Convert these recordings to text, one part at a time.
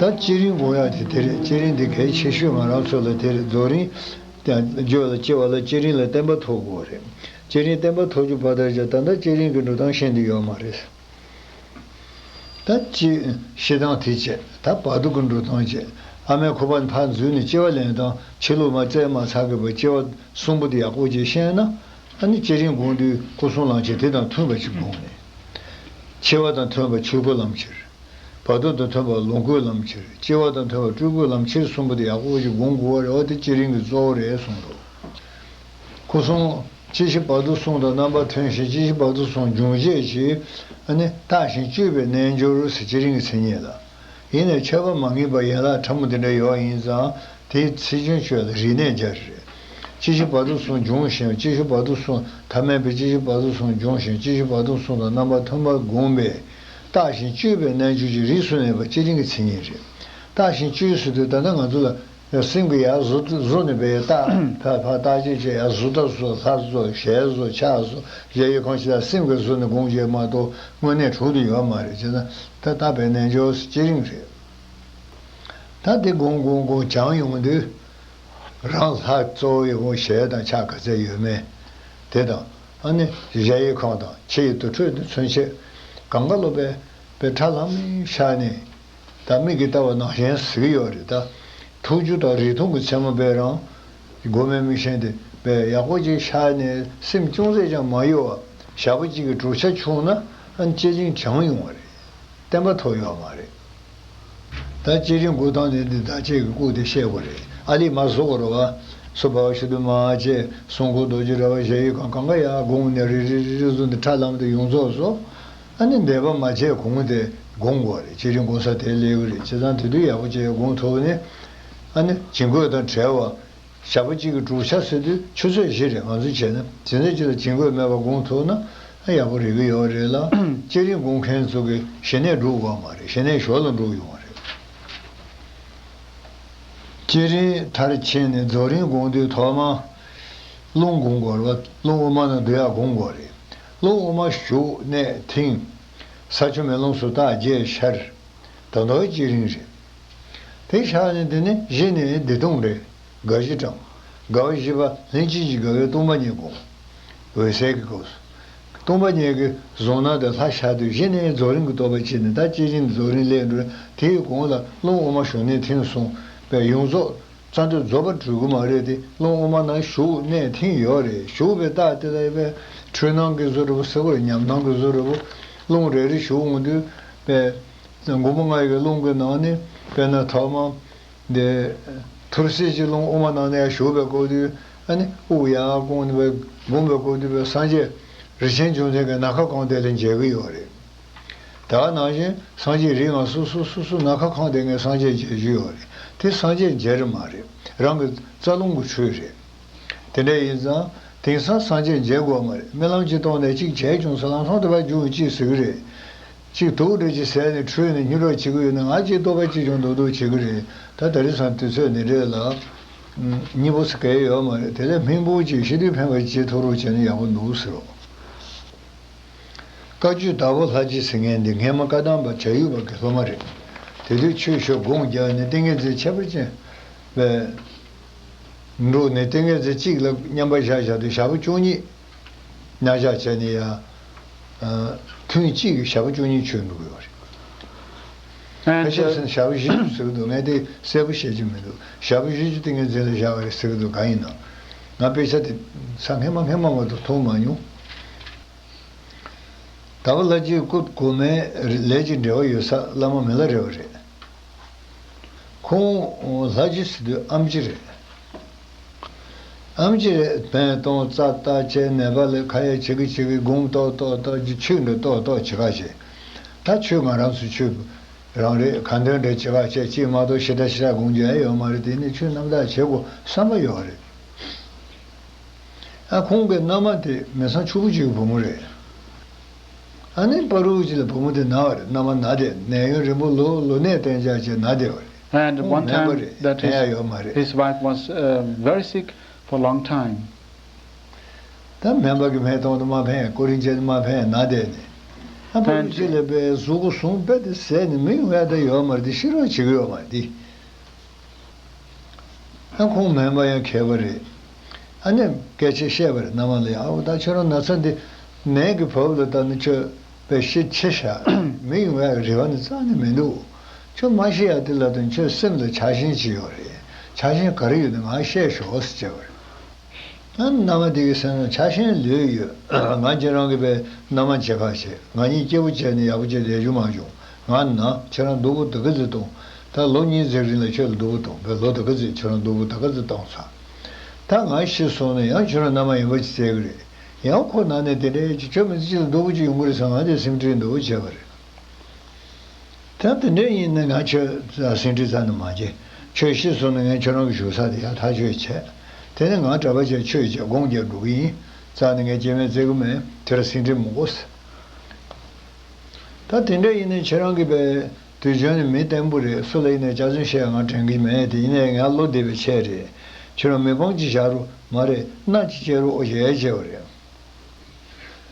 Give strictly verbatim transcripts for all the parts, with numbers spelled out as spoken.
ད་བསྐྱེད་རིམ་སྒོམ་ཡག་དེ་དེ་རེད། བསྐྱེད་རིམ་འདི་གལ་ཆེ་ཤོས་ང་རང་ཚོ་ལ་དེ་རེད། རྫོགས་རིམ་བརྗོད་ལ་སྐྱེ་བ་ལ་བསྐྱེད་རིམ་ལ་བརྟན་པ་ཐོབ་དགོས་རེད། བསྐྱེད་རིམ་བརྟན་པ་ཐོབ་རྒྱུ་བར་དག་ཅིག་ད་ལྟ་བསྐྱེད་རིམ་གྱི་འགྲོ་སྟངས་ཤེས་འདི་ཡོད་མ་རེད། ད་ཅི་ཤི་སྟངས་དེ་བྱས། ད་བར་དོ་གི་འགྲོ་སྟངས་བྱས། ཨ་མའི་ཁོག་པ་ནས་ཕར་འཛུལ་ནས་སྐྱེ་བ་ལེན་སྟངས། ཕྱི་ལོགས་མ་བཙས་མ་ཚར་གི་བར་སྐྱེ་བ་གསུམ་པོ་དེ་ཡག་པོ་ཅིག་ཤེས་ན། ཨ་ནི་བསྐྱེད་རིམ་སྒོམ་དུས་སྐུ་གསུམ་ལམ་ཁྱེར་དེ་དང་མཐུན་པ་ཅིག་སྒོམ་ནས། འཆི་བ་དང་མཐུན་པ་ཆོས་སྐུའི་ལམ་ཁྱེར། བར་དོ་དང་མཐུན་པ་ལོངས་སྐུའི་ལམ་ཁྱེར། སྐྱེ་བ་དང་མཐུན་པ་སྤྲུལ་སྐུའི་ལམ་ཁྱེར་གསུམ་པོ་དེ་ཡག་པོ་ཞིག་སྒོམ་དགོས་པ་རེད། འོ་དེ་བསྐྱེད་རིམ་གྱི་གཙོ་བོ་རེད་གསུངས་འདུག་སྐུ་གསུམ་སྐྱེ་ཤི་བར་དོ་གསུམ་དང་རྣམ་པ་མཐུན་ཞིང་། སྐྱེ་ཤི་བར་དོ་གསུམ་འབྱུང་བྱེད་ཅིང་། ཨ་ནི་རྟག་ཞིང་བཅོས་པའི་རྣལ་འབྱོར་ཟེར་བསྐྱེད་རིམ་གྱི་མཚན་ཉིད་ལ། ཡིན་ནའི་མཆོད་པ་མ་ངེས་པ་ཡན་ལག་ཕྲ་མོ་དེ་འདྲ་ཡོད་ཡིན་ཙང་། དེའི་ཚིག་སྦྱོར་ཆོས་ལ་རིག་གནས་སྦྱར་རེད། སྐྱེ་ཤི་བར་དོ་གསུམ་འབྱུང་ཞིང་། སྐྱེ་ཤི་བར་དོ་གསུམ་ཐ་མལ་པའི་སྐྱེ་ཤི་བར་དོ་གསུམ་འབྱུང་ཞིང་། སྐྱེ་ཤི་བར་དོ་གསུམ་དང་རྣམ་པ་མཐུན་པར་བསྒོམས་པས། རྟག་ཞིང་བཅོས་པའི་རྣལ་འབྱོར་གྱི་རིགས་སུ་གནས་པ་བསྐྱེད་རིམ་གྱི་མཚན་ཉིད་རེད། རྟག་ཞིང་བཅོས་ཟེར་དུས་ད་ལྟ་ང་ཚོ་ལ་སེམས་ཀྱི་ཡར་གཟུགས་གཟུགས་ནས་བས་རྟག་ཕར་ཕར་རྟག་དཔྱད་བྱས། ཡར་གཟུགས་ཐག་བཟོ། ལྷ་བཟོ། ཞལ་བཟོ། ཕྱག་བཟོ། གཞལ་ཡས་ཁང་ཕྱི་ལ་སེམས་ཀྱི་གཟུགས་ནས་སྒོམ་བྱས་མ་གཏོགས་དངོས་གནས་གྲུབ་ཏུ་ཡོད་མ་རེད། བྱས་ན་ད་རྟག་པའི་རྣལ་འབྱོར་བསྐྱེད་རིམ་རེད། ད་དེ་སྒོམ་སྒོམ་སྒོམ་སྦྱངས་ཡོང་དུས། རང་ལྷ་གཙོ་བོའི་ཞལ་དང་ཕྱག་ག་ཚད་ཡོད་མེད་དེ་དང་། ཨ་ནི་གཞལ་ཡས་ཁང་དང་ཕྱི་ཡི་དུར་ཁྲོད་དུ་ཚུན་ཆད་གང་ག་ལོ་པའི་པའི་ཁྲ་ལམ་ཤར་ནས། ད་མིག་གིས་ལྟ་བ་ནང་བཞིན་གཟིགས་ཡོད་རེད། ད་ཐུགས་རྒྱུད་དང་རིགས་མཐུན་གྱི་མཚན་མ་པའི་རང་སྒོམ་པའི་མིག་ཤེས་དེ་པའི་ཡག་པོ་ཅིག་ཤར་ནས། སེམས་ཅུང་ཟད་ཀྱང་མ་གཡོ་བ། ཞག་པོ་གཅིག་གི་བགྲོད་བྱ་བྱུང་ན། ཨ་ནི་བསྐྱེད་རིམ་སྦྱངས་ཡོང་བ་རེད། བརྟན་པ་ཐོབ་ཡོད་མ་རེད། ད་བསྐྱེད་རིམ་སྒོམ་སྟངས་དེ་འདི་བདག་བསྐྱེད་ཀྱི་སྐོར་དེ་བཤད་དགོས་རེད། ཨ་ལི་མ་བཟོ་དགོས་རེད་བ། སོ་བ་བ་ཤུ་དུ་མ་བྱས། སྲུང་འཁོར་རྡོ་རྗེ་ར་བ་གཞལ་ཡས་ཁང་གང་ག་ཡར་སྒོམ་ནས་རེ་རེ་རེ་རེ་བཟོས་ནས་ཁྲ་ལམ་དུ་ཡོངས་རྫོགས་བཟོ། ཨ་ནི་འདས་པ་མ་བྱས་གོང་དེ་སྒོམ་དགོས་རེད། བསྐྱེད་རིམ་སྒོམ་ས་དེ་སླེབས་ཀྱི་རེད། བྱས་ཙང་དེ་དུས་ཡག་པོ་བྱས་སྒོམ་ཐུབ་ནས། ཨ་ནི་བྱིང་རྒོད་དང་བྲལ་བ། ཞག་པོ་གཅིག་གི་བགྲོད་བྱ་ཟེར་དུས་ཆུ་ཚོད་བཞི་རེད། ང་ཚོས་བྱས་ན་དེ་ཚོད་གཅིག་ལ་བྱིང་རྒོད་མེད་པར་སྒོམ་ཐུབ་ན་ཡག་པོ་རེད་ཀྱི་ཡོད་རེད་ལ། བསྐྱེད་རིམ་སྒོམ་མཁན་ཚོ་གི་ཞི་གནས་འགྲུབ་ཡོད་མ་རེད། ཞི་གནས་ཞོར་ལ་འགྲུབ་ཡོང་བ་རེད། བསྐྱེད་རིམ་མཐར་ཕྱིན་ནས་རྫོགས་རིམ་སྒོམ་དུས་ཐོག་མར་རླུང་སྒོམ་དགོས་རེད་བ། རླུང་དབུ་མ་ནང་སྡུད་ཡག་སྒོམ་དགོས་རེད། རླུང་དབུ་མ་ཞུགས་གནས་ཐིམ། ས་ཆུ་མེ་རླུང་སོགས་རྟགས་བརྒྱད་ཤར། ད་དུང་བསྐྱེད་རིམ་རེད། དེ་ཤར་ནས་དེ་ནས་གཞི་ནས་བདེ་སྟོང་རེད། དགའ་བཞི་དྲངས། དགའ་བ་བཞི་པ་ལྷན་ཅིག་གི་དགའ་བའི་སྟོང་པ་ཉིད་སྒོམ། འོད་གསལ་གྱི་སྐབས་སུ། སྟོང་པ་ཉིད་ཀྱི་གཟུང་སྣང་དེ་ལྷར་ཤར་དུས་གཞི་ནས་རྫོགས་རིམ་གྱི་རྟོགས་པ་སྐྱེས་ནས། ད་བསྐྱེད་རིམ་རྫོགས་རིམ་སླེབས་འགྲོ། དེའི་གོང་ལ་རླུང་དབུ་མ་ཞུགས་གནས་ཐིམ་གསུངས་པས་ཡོངས་རྫོགས་རྩ་མདོ་རྫོགས་པར་གྲུབ་ཀྱི་མ་རེད་དེ། རླུང་དབུ་མ་ནང་ཞུགས་གནས་ཐིམ་ཡོད་རེད། ཞུགས་པའི་རྟགས་དེ་ལ་ཡོད་པའི་འཁྲུལ་སྣང་གི་བཟོ་འདྲ་པོ་ཟེར་བ་རེད། ཉམས་སྣང་གི་བཟོ་འདྲ་པོ། རླུང་རེ་རེ་ཞུགས་འོང་དུས་པས། སྒོམ་པ་ལྔ་ཡི་རླུང་གི་ནང་ནས་དཔེར་ན་ཐོག་མར་འདི་ཐུར་སེལ་གྱི་རླུང་དབུ་མ་ནང་ནས་ཡར་ཞུགས་པའི་སྐབས་དུས། ཨ་ནི་དབུགས་ཡར་བསྐུངས་ནས་སྒོམ་པའི་སྐབས་དུས་པས་སངས་རྒྱས་རིན་ཆེན་འབྱུང་ལྡན་གྱི་ནམ་མཁའ་གང་དེ་ལ་མཇལ་གྱི་ཡོད་རེད། དེ་ནང་བཞིན་སངས་རྒྱས་རིགས་ལྔ་སོ་སོ་སོ་སོ་ནམ་མཁའ་གང་དེ་ངས་སངས་རྒྱས་མཇལ་རྒྱུ་ཡོད་རེད། དེ་སངས་རྒྱས་མཇལ་རེད་མ་རེད། རང་གི་རྩ་རླུང་གི་འཕྲུལ་རེད། དེ་འདྲ་ཡིན་ཙང་དེང་སང་སངས་རྒྱས་མཇལ་དགོས་མ་རེད། རྨི་ལམ་གྱི་ཐོག་ནས་གཅིག་བྱས་བྱུང་ཟེར། ལམ་སང་དེ་བར་རྒྱུགས་གཅིག་ཟེར་གི་རེད། གཅིག་དུག་འདྲ་གཅིག་ཟས་ནས་ཁྲོས་ནས་སྙིང་རོ་བྱེད་ཀྱི་ཡོད་ན། ང་གཅིག་ལྟོ་བ་གཅིག་བྱུང་འདུག་འདུག་བྱེད་ཀྱི་རེད། ད་དེ་རིང་སང་དུས་ཚོད་འདི་འདྲས་ལ་གཉིས་པོ་ཟེར་གལ་ཡོད་མ་རེད། དེ་ལས་སྨིན་པོ་གཅིག་ཤི་དུས་ཕན་པ་གཅིག་ཐོབ་རོགས་བྱས་ན་ཡག་པོ་འདུག་ཟེར་རོ། བཀའ་བརྒྱུད་དྭགས་པོ་ལྷ་རྗེ་ཟེར་མཁན་འདི་སྔས་མ་བཀའ་གདམས་པ་བྱ་ཡུལ་པ་གི་སློབ་མ་རེད། དེ་དུས་ཆོས་ཞུ་དགོངས་བརྒྱབ་ནས་ཏིང་ངེ་འཛིན་ཁྱད་པར་ཅན་པའི་འགྲོ་ནས་ཏིང་ངེ་འཛིན་གཅིག་ལ་མཉམ་པར་བཞག་བཞག་དུས་ཞག་པོ་བཅུ་གཉིས་ཉར་བཞག་བྱས་ནས་ཡ། ཐུན་གཅིག་གི་ཞག་པོ་བཅུ་གཉིས་ཆོས་འགྲོ་གི་ཡོད་རེད། ཁ་ཤས་ཟེར་ན་ཞག་པོ་བཞི་བཅུ་ཟེར་གི་འདུག་ངས་དེ་གསལ་པོ་ཤེས་ཀྱི་མི་འདུག་ཞག་པོ་བཞི་བཅུ་ཏིང་ངེ་འཛིན་ལ་བཞག་པ་རེད་ཟེར་གི་འདུག་གང་ཡིན་ནམ། ང་དཔེ་ཆ་དེ་ས་སྔས་མ་སྔས་མ་མ་གཏོགས་མཐོང་མ་མྱོང་། དྭགས་པོ་ལྷ་རྗེའི་སྐུ་གོང་མའི་ལས་ཀྱི་འབྲེལ་བ་ཡོད་ས་བླ་མ་མི་ལ་རས་པ་རེད། ཁོང་ལྷ་རྗེ་ཟེར་དུས་ཨེམ་ཆི་རེད། ཨེམ་ཆི་རེད། བན་སྟོང་རྩ་བཏགས་བྱས། ནེ་པ་ལི་ཁ་ཡ་བྱེད་ཀྱི་བྱེད་ཀྱི་སྒོམ་ཏོག་ཏོག་ཏོག་ཅིག་ཆོས་འདི་ཏོག་ཏོག་བྱེད་ཁ་བྱེད། ད་ཆོས་ང་རང་ཚོ་ཆོས་རང་རེད། ག་འདོན་འདྲ་བྱེད་ཁ་བྱེད་ཅིག་མ་གཏོགས་ཞེ་དྲག་ཞེ་དྲག་སྒོམ་རྒྱུ་ཡང་ཡོད་མ་རེད། དེ་ནི་ཆོས་རྣམ་དག་བྱེད་དགོས་བསམ་པ་ཡོད་རེད། ཨ་ཁོང་གི་མནའ་མ་དེ་མི་ཚང་ཕྱུག་པོ་གཅིག་གི་བུ་མོ་རེད། ཨ་ནི་བར་དུ་ཅིག་ལ་བུ་མོ་དེ་ན་བ་རེད། མནའ་མ་ན་བསྡད། ནད་ཡུན་རིང་པོ་ལོ་ལོ་ནད་བསྟེན་བྱས་བྱས་ན་བསྡད་པ་རེད། And one time that his, his wife was, uh, very sick for a long time. ད་སྨན་པ་གི་སྨན་གཏོང་དུ་མ་ཕན། ཀོ་རིན་ཅན་དུ་མ་ཕན། ན་བསྡད་ནས། ཨ་ཕ་ལུ་ཅིག་ལ་པའི་གཟུགས་པོ་བཟུང་པས་དེ་ཟས་ནི་མི་ཡོང་ཡ་ད་ཡོད་མ་རེད། དེ་ཤི་རོགས་བྱེད་ཀྱི་ཡོད་མ་རེད་དེ། ཨ་ཁོང་མེད་པ་ཡང་ཁྱད་པར་རེད། ཨ་ནི་སྐད་ཆ་བཤད་པ་རེད། མནའ་མ་ལ་ཡང་ཨ་བོ་ད་ཁྱོད་རང་ན་ཚ་འདི་ནད་ཀྱི་བབ་ལ་ལྟ་ན་ཁྱོད་པའི་ཤི་ཆེ་ཤག་མི་ཡོང་ཡ་གི་རེ་བ་ནི་རྩ་ནས་མི་འདུག་ཁྱོད་མ་ཤི་ཡ་དེ་ལ་དང་ཁྱོད་སེམས་ལ་ཆགས་ཞེན་ཅིག་ཡོད་རེད། ཆགས་ཞེན་ག་རེ་ཡོད་ན་ང་བཤད་ཤོག་ཟེར་བྱས་པ་རེད། ཨ་མནའ་མ་དེ་གི་སེམས་ལ་ཆགས་ཞེན་ལོས་ཡོད། ང་ཁྱེད་རང་གི་པའི་མནའ་མ་བྱེད་ཁ་བྱེད། ང་གཉིས་སྐྱིད་པོ་བྱས་ནས་ཡག་པོ་བྱས་ལས་རྒྱུ་མ་བྱུང་། ང་ན་ཁྱེད་རང་སྡུག་པོ་ད་ག་ཚོད་གཏོང་། ད་ལོ་གཉིས་ཙམ་རིང་ལ་ཁྱོད་ལ་སྡུག་པོ་གཏོང་། པའི་ལོ་ད་ག་ཚོད་ཁྱེད་རང་སྡུག་པོ་ད་ག་ཚོད་གཏོང་ཚར། ད་ང་ཤི་སོང་ན་ཡང་ཁྱོད་རང་མནའ་མ་ཡིན་པ་ཅིག་བཙལ་གི་རེད། ཡང་ཁོ་ན་ནས་དེ་འདྲའི་ཁྱོད་མི་ཚེ་གཅིག་ལ་སྡུག་པོ་ཅིག་ཡོང་གི་རེད་བསམ་ང་དེ་སེམས་ཁྲལ་འདུག་བྱས་པ་རེད། ད་དེ་འདྲ་ཡིན་ན་ང་ཁྱོད་སེམས་ཁྲལ་རྩ་ནས་མ་བྱེད། ཁྱོད་ཤི་སོང་ན་ངས་ཁྱོད་རང་གི་བཞུགས་ས་དེ་ཡར་ཐག་གཅོད་བྱས། དེ་ནས་ང་གྲྭ་པ་བྱས་ཆོས་བྱས་སྒོམ་རྒྱག་འགྲོ་གི་ཡིན། རྩ་ནས་ངས་སྐྱེ་དམན་བརྩི་གི་མེད། དེ་ལ་སེམས་ཁྲལ་མི་དགོས། ད་དེ་འདྲ་ཡིན་ན་ཁྱེད་རང་གི་པའི་དུས་རྒྱུན་ནས་མི་བརྟན་པོ་རེད། སུ་ལ་ཡིན་ནའི་སྐྱག་རྫུན་བཤད་ང་དྲན་གི་མེད། དེ་ཡིན་ནའི་ང་བློ་བདེ་བའི་ཆེད་རེད། ཁྱོད་རང་མི་ཕམ་ཅིག་བཞག་རོགས། མ་རེད་མནའ་ཅིག་སྐྱེལ་རོགས་ཞེས་བྱས་པ་རེད།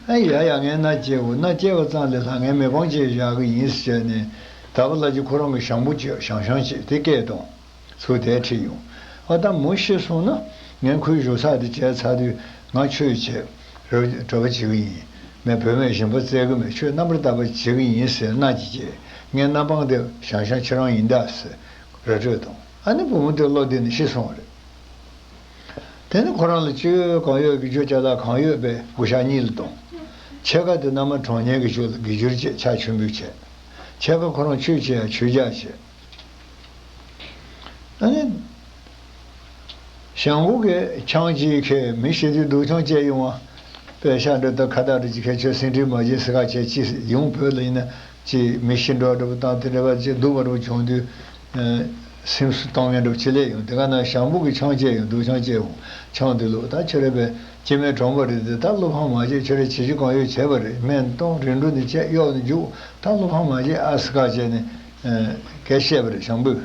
ཨ་ཡ་ཡ་ངས་མནའ་སྐྱེལ་འོ། མནའ་སྐྱེལ་བ་ཙམ་ལས་ལྷག་ངས་མི་ཕམ་ཅིག་བཞག་གི་ཡིན་ཟེར་ནས། དར་པོ་ལགས་ཀྱིས་ཁོ་རང་གི་ཞང་པོ་ཅིག་ཞང་ཞང་ཅིག་དེ་སྐད་གཏོང་། ཚུར་དེ་ཁྲིད་ཡོང་། ཨ་ད་མོ་ཤི་སོང་ན་ངས་ཁོའི་བཞུགས་ས་དེ་བྱས་ཚར་དུས་ང་ཆོས་བྱེད་རོགས་གྲྭ་པ་བྱེད་གི་ཡིན། མས་བུད་མེད་གཞན་པ་བཙལ་གི་མེད། ཁྱོད་རྣམ་པར་དག་པ་བྱེད་གི་ཡིན་ཟེར་མནའ་ཅིག་སྐྱེལ། ངའི་མནའ་འབངས་དེ་ཞང་ཞང་ཁྱེད་རང་ཡིན་ད་ཟེར་ར་སྤྲོད་གཏོང་། ཨ་ནི་བུ་མོ་དེ་བློ་བདེ་ནས་ཤི་སོང་བ་རེད། དེ་ནི་ཁོ་རང་ལ་སྤྱི་བོའི་གང་ཡོད་དགེ་སྦྱོར་ཅ་ལག་གང་ཡོད་པའི་དགུ་ཞག་གཉིས་ལ་གཏོང་། ཕྱེད་ཀ་དེ་མནའ་མ་གྲོངས་ཉེན་གྱི་ཆོས་ལ་དགེ་སྦྱོར་བྱེད། ཕྱག་མཆོད་འབུལ་བྱེད། ཕྱེད་ཀ་ཁོ་རང་ཆོས་བྱེད་ཡ་ཆོས་རྒྱག་བྱེད། ཨ་ནི། ཞང་པོ་གིས་ཆང་གཅིག་ཁས་མི་ཤི་དུས་སྡུག་ཆང་བཅད་ཡོང་བ། པད་ཤག་འདྲ་དང་ཁ་བཏགས་འདྲ་གཅིག་ཁས་ཁྱོད་སེམས་ཁྲལ་མ་བྱེད་ཟེར་ཁ་བྱས་ཅི་ཡོང་བོད་ལ་ཡིན་ན། ཅི་མི་ཤི་འགྲོ་འགྲོ་བ་དང་དེ་འདྲ་བ་ཅི་སྡུག་པ་འགྲོ་བྱུང་དུས། སེམས་སུ་གཏོང་མཁན་འགྲོ་ཅི་ལས་ཡོང་། དེ་ག་ན་ཞང་པོ་གིས་ཆང་བཅད་ཡོང་། སྡུག་ཆང་བཅད་ཡོང་། ཆང་དེ་ལོ་ད་ཁྱོད་རེ་བས་སྐྱེ་དམན་གྲོངས་པ་རེད་དེ། ད་བློ་ཕམ་མ་བྱེད། ཁྱོད་རེ་བྱེད་རྒྱུ་གང་ཡོད་བྱས་པ་རེད། སྨན་གཏོང་། རིལ་བུ་ནི་བཅད། གཡོག་ནི་རྒྱུག་ད་བློ་ཕམ་མ་བྱེད་ཨ་ཟེར་ཁ་བྱས་ནས་སྐད་བཤད་པ་རེད་ཞང་པོས།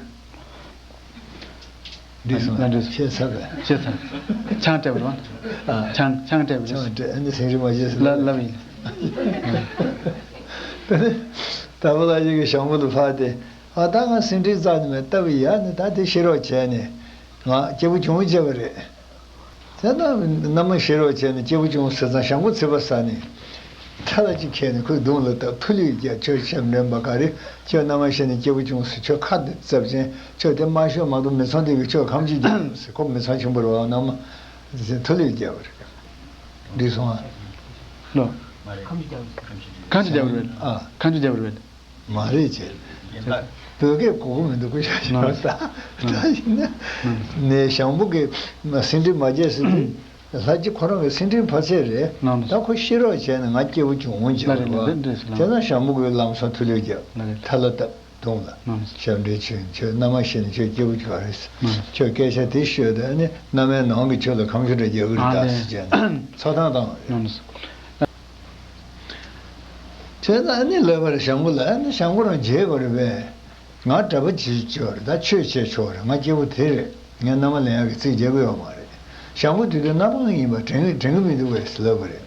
འདི་སོང་། ལ་འདྲེས་སོང་། ཤེས་ཚར་བས། ཤེས་ཚར། ཆང་སྤྲད་པ་རེད་བ། ཨ། ཆང་ཆང་སྤྲད་པ་རེད། ཆང་སྤྲད། ཨ་ནི་སེང་རི་མ་བྱས་ཟེར་ལ་ལབ་ཡིན། དེ་ནས་དར་པོ་ལགས་ཀྱིས་ཞང་པོ་ལ་ཕར་དེ། ཨ་ད་ང་སེམས་ཁྲལ་རྩ་ནས་མེད། སྟབས་ཡག་ནི་ད་དེ་ཤི་རོགས་བྱས་ནས་ང་སྐྱིད་པོ་བྱུང་བྱས་པ་རེད། དེ་ན་མནའ་མ་ཤི་རོགས་བྱས་ནས་སྐྱིད་པོ་བྱུང་ཟེར་ཙང་ཞང་པོ་ཚིག་པ་ཟ་ནས། ཐལ་ལ་གཅིག་ཁྱེར་ནས་ཁོའི་གདོང་ལ་བཏབ། ཐུ་ལུད་རྒྱག་ཁྱོད་ཞབས་འདྲེན་པ་ག་རེ། ཁྱོད་མནའ་མ་ཤི་ནས་སྐྱིད་པོ་བྱུང་ཟེར། ཁྱོད་ཁ་འདི་བཙབ་ཅན། ཁྱོད་དེ་མ་ཤོད་མ་གཏོགས་མི་ཚང་དེ་གིས་ཁྱོད་ཁམ་གཅིག་རྒྱག་ཟེར། ཁོ་མི་ཚང་ཆེན་པོ་རེད་བ། མནའ་མ་ཟེར་ཐུ་ལུད་རྒྱག་པ་རེད། འགྲིག་སོང་ཨ། ལོ། ཁམ་གཅིག་རྒྱག་པ་རེད། ཨ། ཁམ་གཅིག་རྒྱག་པ་རེད། མ་རེད་ཅེས། བོད་སྐད་གོ་གི་མི་འདུག་ཁོ་ཤ་ཤ་ད་ད་ཡིན་ན། ནས་ཞང་པོ་གིས་སེམས་ཁྲལ་མ་བྱས་ཟེར་དུས། ལྷ་རྗེ་ཁོ་རང་གི་སེམས་ཁྲལ་ཕ་ཚད་རེད། ད་ཁོ་ཤི་རོགས་བྱས་ན་ང་སྐྱིད་པོ་བྱུང་འོང་བྱས་པ་རེད། དེ་ན་ཞང་པོ་གིས་ལམ་སང་ཐུ་ལུད་རྒྱབ། ཐལ་ལ་བཏབ་གདོང་ལ། ཞབས་འདྲེན་བྱོན། ཁྱོད་མནའ་མ་ཤི་ན་ཁྱོད་སྐྱིད་པོ་བྱུང་བ་རེད། ཁྱོད་སྐད་ཆ་དེ་ཤོད་དུས་ཨ་ནི་མནའ་མའི་ནང་གི་ཁྱོད་ལ་ཁམ་ཆུ་འདྲ་རྒྱག་གི་རེད་ད་ཟེར་བྱས་ནས་ཚོགས་ཐང་བཏང་བ་རེད། བྱས་ཙང་ཨ་ནི་ལབ་པ་རེད་ཞང་པོ་ལ། ཨ་ནི་ཞང་པོ་རང་བརྗེད་པ་རེད་པས། ང་གྲྭ་པ་བྱེད་ཆོག་རེད། ད་ཆོས་བྱེད་ཆོག་རེད། ང་སྐྱེ་བོ་དེ་རེད། ངས་མནའ་མ་ལེན་ཡག་གི་རྩིས་རྒྱག་གི་ཡོད་མ་རེད། ཞང་པོ་དེ་དུས་མནའ་མ་ཡིན་པ་དྲན་གི་དྲན་གི་མི་འདུག་པས་ལབ་པ་རེད།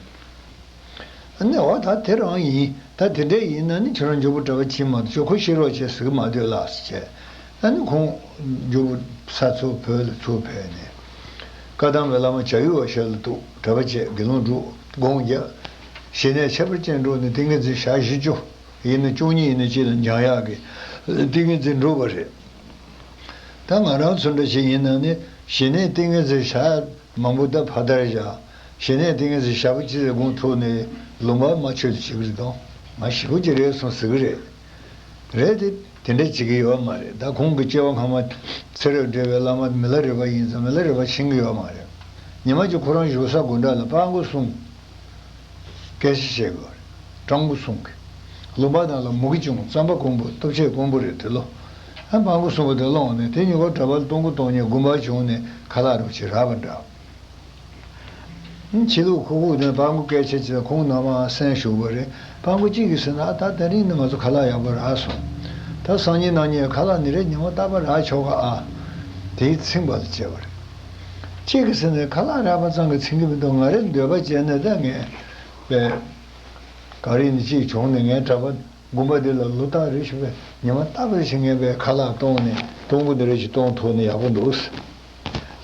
ཨ་ནི་འོ་ད་དེ་རང་ཡིན། ད་དེ་འདྲས་ཡིན་ན་ནི་ཁྱོད་རང་མགྱོགས་པོ་གྲྭ་པ་བྱེད་མ་གཏོགས་ཁྱོད་ཁོ་ཤི་རོགས་བྱེད་ཟེར་གི་མ་འདོད་ལགས་ཟེར་བྱས། ཨ་ནི་ཁོང་མགྱོགས་པོ་ས་ཚུར་བོད་ལ་ཚུར་ཕེབས་ནས། བཀའ་གདམས་པའི་བླ་མ་བྱ་ཡུལ་བ་ཞབས་ལ་གཏུགས། གྲྭ་པ་བྱས། དགེ་སློང་བསྒྲུབས། སྒོམ་རྒྱག་ཞི་གནས་ཁྱད་པར་ཅན་སྒྲུབ་ནས་ཏིང་ངེ་འཛིན་ཞག་བཞི་བཅུ་ཡིན་ན་བཅུ་གཉིས་ཡིན་ན་གཅིག་ལ་འགྱངས་ཡག་གི་ཏིང་ངེ་འཛིན་སྒྲུབ་པ་རེད། ད་ང་རང་ཚོ་འདྲ་ཞིག་ཡིན་ན་ནི་ཞི་གནས་ཏིང་ངེ་འཛིན་ཞག་མང་པོ་ད་ཕར་དར་བཞག་ཞི་གནས་ཏིང་ངེ་འཛིན་ཞག་པོ་གཅིག་ལ་སྒོམ་ཐུབ་ནས་ལུང་པ་མ་ཆོད་དུ་བྱེད་ཀྱི་རེད་དོ། ང་ཞེ་པོ་ཅིག་རེད་སོང་ཟེར་གི་རེད། རེད་དེ། དེ་འདྲ་བྱེད་ཀྱི་ཡོད་མ་རེད། ད་ཁོང་གི་སྐྱེ་བ་སྔ་མ་ཚེ་རབས་འབྲེལ་བའི་བླ་མ་མི་ལ་རས་པ་ཡིན་ཙང་མི་ལ་རས་པ་ཕྱིན་གྱི་ཡོད་མ་རེད། ཉི་མ་གཅིག་ཁོ་རང་བཞུགས་ས་དགོན་གྲྭ་ལ་སྤྲང་པོ་གསུམ་སྐད་ཆ་བཤད་ཀྱི་ཡོད་རེད། སྤྲང་པོ་གསུམ་གྱིས། ལུང་པ་ནང་ལ་མུ་གེ་བྱུང་། རྩམ་པ་དཀོན་པོ། ལྟོ་ཆས་དཀོན་པོ་རེད་དེ་ལོ། ཨ་སྤྲང་པོ་གསུམ་པོ་དེ་སློང་ནས་དེ་གཉིས་ཀ་གྲྭ་པ་སྟོང་དགུ་སྟོང་གཉིས་དགོན་པར་བྱུང་ནས་ཁ་ལག་རོགས་བྱེད་རག་པ་འདྲ། ཕྱི་ལུགས་ཁུག་ཁུག་དེ་སྤྲང་པོ་སྐད་ཆ་བྱས། ཁོང་རྣམ་པ་སེམས་ཞུགས་པ་རེད། སྤྲང་པོ་གཅིག་གིས་ཟེར་ན། ཨ་ད་དེ་རིང་ནི་ང་ཚོ་ཁ་ལག་ཡག་པོ་རག་སོང་། ད་སང་ཉིན་གནངས་ཉིན་ཁ་ལག་ནི་རེ་ཉི་མ་རྟག་པར་རག་ཆོག་ག་ཨ། དེའི་ཚིག་འབའ་ལ་བྱས་པ་རེད། གཅིག་གིས་ཟེར་ན་ཁ་ལག་རག་པ་ཙམ་གྱིས་ཚིག་གི་མི་འདུག་ང་རེ་འདོད་པ་བྱས་ན་ད་ངས་པའི། ག་རེ་ནི་གཅིག་བྱུང་ནས། ངའི་གྲྭ་པ་དགོན་པ་འདི་ལ་ལོ་ལྟར་རེ་ཞིག་པའི་ཉི་མ་རྟག་པར་ཞིག་ངས་པའི་ཁ་ལག་གཏོང་ནས་གཏོང་གི་འདི་རེ་ཞིག་གཏོང་ཐུབ་ན་ཡག་པོ་འདུག།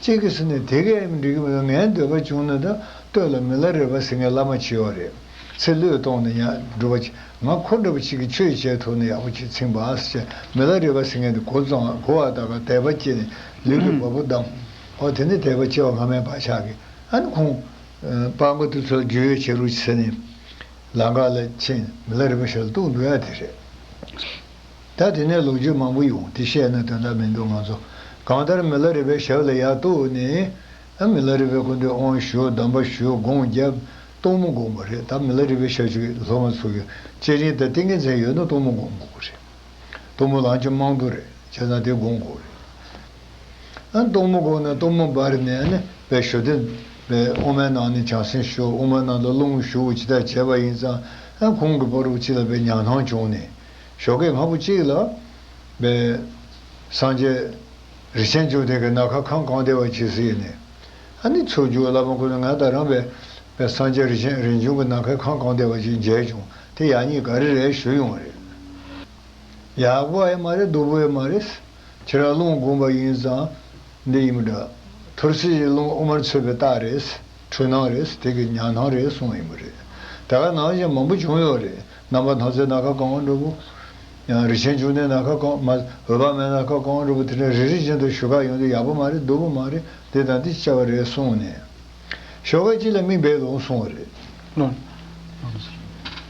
གཅིག་གིས་ཟེར་ནས་དེ་གས་འགྲིག་གི་མི་འདུག། ངའི་འདོད་པ་བྱུང་ན། ད་སྟོད་ལ་མི་ལ་རས་པ་ཟེར་མཁན་བླ་མ་ཅིག་ཡོད་རེད། ཚེ་བློས་གཏོང་ནས་ཡང་སྒྲུབ་པ་ཅིག། ང་ཁོ་འདྲ་པོ་ཅིག་གིས་ཆོས་བྱེད་ཐུབ་ན་ཡག་པོ་ཅིག་ཚིམ་པ་ཟེར། མི་ལ་རས་པ་ཟེར་མཁན་དེ་གོ་ཙང་གོ་བ་ད་ག་དད་པ་སྐྱེས་ནས་ལུས་ཀྱི་བ་སྤུ་བསྡམས། ཨོ་དེ་ནས་དད་པ་སྐྱེ་བ་སྔ་མའི་བག་ཆགས་ཀྱིས། ཨ་ནི་ཁོང་སྤྲང་པོ་དེ་ཚོ་རྒྱུས་ཡོད་བྱེད་རོགས་ཟེར་ནས། ལམ་ཁ་ལ་ཕྱིན། མི་ལ་རས་པའི་ཞབས་ལ་གཏུག་འདུག་ཡ་དེ་རེད། ད་དེ་ནས་ལོ་རྒྱུས་མང་པོ་ཡོང་། དེ་བཤད་ན་དོན་དག་མི་འདུག། ང་ཚོ་གང་ལྟར་མི་ལ་རས་པའི་ཞབས་ལ་ཡར་གཏུག་ནས། ཨ་མི་ལ་རས་པའི་སྐུ་མདུན་དབང་ཞུ། གདམས་པ་ཞུ། སྒོམ་རྒྱབ། གཏོར་མ་སྒོམ་པ་རེད། ད་མི་ལ་རས་པའི་ཞབས་ཀྱི་སློབ་མ་ཚོ་གི་སྤྱན་རས་གཟིགས་དང་ཏིང་ངེ་འཛིན་ཡོད་ན་གཏོར་མ་སྒོམ་དགོས་པ་རེད། གཏོར་མ་ལང་ཅི་མང་དུ་རེད། བྱས་ཙང་དེ་སྒོམ་དགོས་རེད། ཨ་གཏོར་མ་སྒོམ་ནས་གཏོར་མ་འབར་ནས། ཨ་ནི་པའི་ཞུ་དེ་པའི་དབུ་མའི་ནང་ནས་བྱང་སེམས་ཞུ། དབུ་མའི་ནང་ལ་རླུང་ཞུ། ཇི་ལྟར་བྱས་པ་ཡིན་ཙང་། ཨ་ཁོང་གི་པོ་རུ་ཅི་ལ་པའི་ཉམས་སྣང་བྱུང་ནས། ཞོགས་ཀས་སྔ་པོ་གཅིག་ལ་པའི་སངས་རྒྱས་རིན་ཆེན་འབྱུང་ལྡན་གྱི་ནམ་མཁའ་ཁམས་གང་བདེ་བ་ཅིག་གཟིགས་ནས། ཨ་ནི་ཚུར་རྒྱུགས། བླ་མ་ཁོ་ན་ང་ད་རང་པའི་པའི་སངས་རྒྱས་རིན་ཆེན་རིན་འབྱུང་གི་ནམ་མཁའི་ཁམས་གང་བདེ་བ་ཅིག་མཇལ་བྱུང་། དེ་ཡག་ཉེས་ག་རེ་རེད་ཞུ་ཡོང་བ་རེད། ཡག་པོ་ཡང་མ་རེད། སྡུག་པོ་ཡང་མ་རེད། ཁྱེད་རང་རླུང་སྒོམ་པ་ཡིན་ཙང་འདི་ཡིན་པ་འདྲ། ཐོར་ཚུགས་ཀྱི་རླུང་དབུ་མར་ཚུད་པའི་རྟགས་རེད། འཁྲུལ་སྣང་རེད། དེ་གི་ཉམས་སྣང་རེད་གསུངས་ཡིན་པ་རེད། ད་ག་ནང་བཞིན་མང་པོ་བྱུང་ཡོད་རེད། རྣམ་པར་སྣང་མཛད་ནམ་མཁའ་གང་བ་འདྲ་པོ། ཡང་རིན་ཆེན་འབྱུང་ལྡན་ནམ་མཁའ་གང་། མ་འོད་དཔག་མེད་ནམ་མཁའ་གང་བ་འདྲ་པོ། དེ་འདྲ་རེ་རེ་བཞིན་དུ་ཞུ་ག་ཡོང་དུས་ཡག་པོ་མ་རེད། སྡུག་པོ་མ་རེད། འདི་དང་འདི་བྱ་བ་རེད་གསུངས་ནས། ཞོགས་ཀས་གཅིག་ལ་མིག་འབལ་ལོང་སོང་བ་རེད། ལོང་། ལོང་།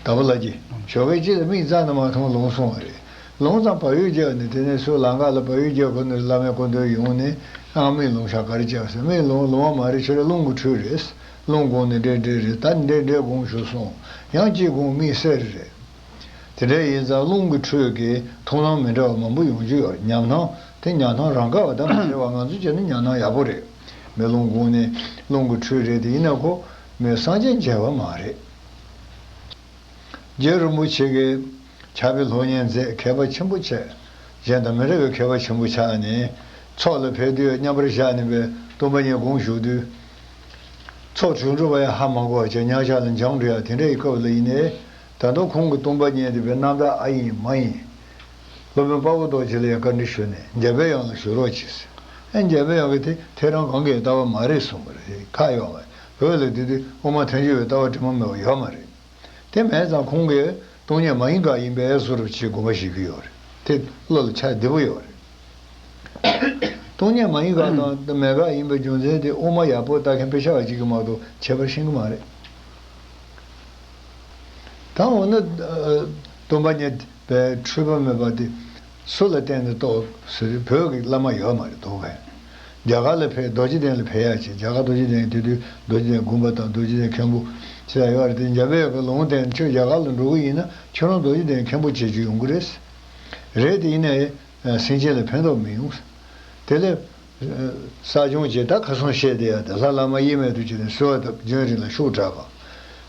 དྭགས་པོ་ལགས་ཀྱིས། ལོང་། ཞོགས་ཀས་གཅིག་ལ་མིག་རྩ་ནས་མ་མཐོང་ལོང་སོང་བ་རེད། ལོང་ཙང་བག་ཡོད་རྒྱག་ནས། དེ་ནས་སུ་ལམ་ཁ་ལ་བག་ཡོད་རྒྱག་གོ་ནས་བླ་མའི་སྐུ་མདུན་ཡོང་ནས། ཨ་མིག་ལོང་ཤག་ག་རེ་བྱས་ཟེར། མིག་ལོང་ལོང་བ་མ་རེད། ཁྱོད་རང་རླུང་གི་འཕྲུལ་རེད། རླུང་སྒོམ་ནས་འདྲེ་འདྲེ་རེད། ད་འདྲེ་འདྲེ་སྒོམ་ཤོག་གསུངས། ཡང་གཅིག་སྒོམ་མིག་སེར་རེད། དེ་འདྲ་ཡིན་ཙང་རླུང་གི་འཕྲུལ་གྱིས་མཐོང་སྣང་མི་འདྲ་བ་མང་པོ་ཡོང་རྒྱུ་ཡོད། ཉམས་སྣང་དེ་ཉམས་སྣང་རང་ག་བ་དང་མི་འབྲལ་བ། ང་ཚོ་བྱས་ན་ཉམས་སྣང་ཡག་པོ་རེད། མེ་ལོང་སྒོམ་ནས་རླུང་གི་འཕྲུལ་རེད་དེ། ཡིན་ན་ཁོ་མོས་སངས་རྒྱས་མཇལ་བ་མ་རེད། རྗེ་རིན་པོ་ཆེ་གིས་ཕྱག་དཔེ་སློབ་གཉེར་མཛད། མཁས་པ་ཆེན་པོ་བྱས། གཞན་དང་མི་འདྲ་བའི་མཁས་པ་ཆེན་པོ་ཆགས་ནས། ཚོགས་ལ་ཕེབས་དུས་མཉམ་པར་བཞག་ནས་པའི་སྟོན་པ་ཉིད་དགོངས་ཞུ་དུས། ཚོགས་དྲུག་འགྲོ་བ་ཡང་ཧ་མ་གོ་བ་བྱས། ཉག་ཆག་ལ་འགྱངས་འགྲོ་ཡ་དེ་འདྲའི་སྐབས་ལ་ཡིན་ནའི། ད་དུང་ཁོང་གི་སྟོན་པ་ཉིད་དེ་པའི་རྣམ་དག་ཨ་ཡིན་མ་ཡིན། སློབ་དཔོན་དཔའ་བོ་རྡོ་རྗེ་ལ་ཡང་བཀའ་འདྲི་ཞུས་ནས། འཇམ་དཔལ་དབྱངས་ལ་ཞུ་རོགས་གྱིས་ཟེར། ཨ་འཇམ་དཔལ་དབྱངས་ཀྱིས་དེ་ཐལ་རང་གང་གིས་ལྟ་བ་མ་རེད་གསུངས་པ་རེད། ཁག་ཡོད་མ་རེད། བོད་ལ་དེ་དུས་དབུ་མ་ཐལ་འགྱུར་བའི་ལྟ་བ་དྲི་མ་མེད་པ་ཡོད་མ་རེད། དེ་མེད་ཙང་ཁོང་གིས་སྟོང་ཉིད་མ་ཡིན་དགག་ཡིན་པའི་བཟོ་འདྲ་ཅིག་དགོངས་པ་བཞེས་ཀྱི་ཡོད་རེད། དེ་བློ་ལ་འཆར་བདེ་པོ་ཡོད་རེད། སྟོང་ཉིད་མ་ཡིན་དགག་དང་མེད་དགག་ཡིན་པའི་རྒྱུ་མཚན་དེ་དབུ་མ་ཡག་པོ་ལྟ་མཁན་དཔེ་ཆ་བ་གཅིག་གིས་མ་གཏོགས་ཁྱད་པར་ཤེས་ཀྱི་མ་རེད། ད་འོ་ན་སྟོན་པ་ཉིད་པའི་འཁྲུལ་པ་མེད་པ་དེ་སུ་ལ་བརྟེན་ནས་རྟོགས་ཟེར་དུས། བོད་ཀྱི་བླ་མ་ཡོད་མ་རེད། དོགས་པས། རྒྱ་གར་ལ་ཕེབས། རྡོ་རྗེ་གདན་ལ་ཕེབས་ཡ་བྱས། རྒྱ་གར་རྡོ་རྗེ་གདན་དེ་དུས་རྡོ་རྗེ་གདན་དགོན་པ་དང་རྡོ་རྗེ་གདན་མཁན་པོ་ཆེ་ས་ཡོད་རེད་དེ། འཇམ་དཔལ་དབྱངས་ཀྱིས་ལུང་བསྟན། ཁྱོད་རྒྱ་གར་ལ་འགྲོ་གི་ཡིན་ན་ཁྱོད་རང་རྡོ་རྗེ་གདན་མཁན་པོ་བྱེད་རྒྱུ་ཡོང་གི་རེད། རེད་དེ། ཡིན་ནའི་སེམས་ཅན་ལ་ཕན་ཐོགས་མི་ཡོང་། དེ་ལས་ཨ་གསག་སྦྱོང་བྱས། ད་ཁ་སང་བཤད་དེ་ཡ་དེ། ལྷ་བླ་མ་དབྱེར་མེད་དུ་བྱས་ནས་གསོལ་བ་བཏབ། རྒྱུན་རིང་ལ་ཤུགས་དྲག་པ།